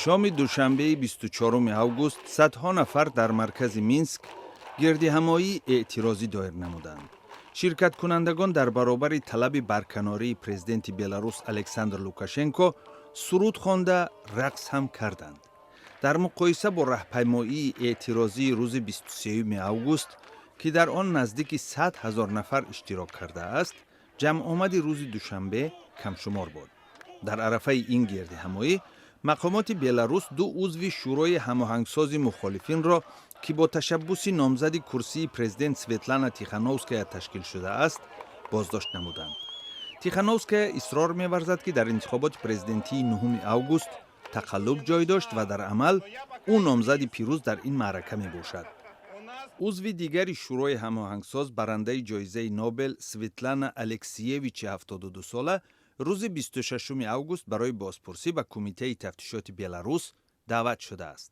Шоми душанбеи 24 август садҳо нафар дар маркази Минск гирдиҳамоии эътирозӣ доир намуданд. Ширкаткунандагон дар баробари талаби барканории президенти Беларус Александр Лукашенко суруд хонда, рақс ҳам карданд. Дар муқоиса бо раҳпаймоии эътирозии рӯзи 23 август, ки дар он наздики 100 000 нафар иштирок кардааст, ҷамъомади рӯзи душанбе камшумор буд. Дар арафаи ин гирдиҳамоӣ мақомоти Беларус ду узви Шӯрои ҳамоҳангсози мухолифинро, ки бо ташаббуси номзади курсии президент Светлана Тихановская ташкил шудааст, боздошт намуданд. Тихановская исрор меварзад, ки дар интихоботи президентии 9 август тақаллуб ҷой дошт ва дар амал ӯ номзади пирӯз дар ин маърака мебошад. Узви дигари Шӯрои ҳамоҳангсоз, барандаи ҷоизаи Нобел Светлана Алексиевичи 72-сола рӯзи 26 август барои бозпурсӣ ба Кумитаи тафтишоти Беларус даъват шудааст.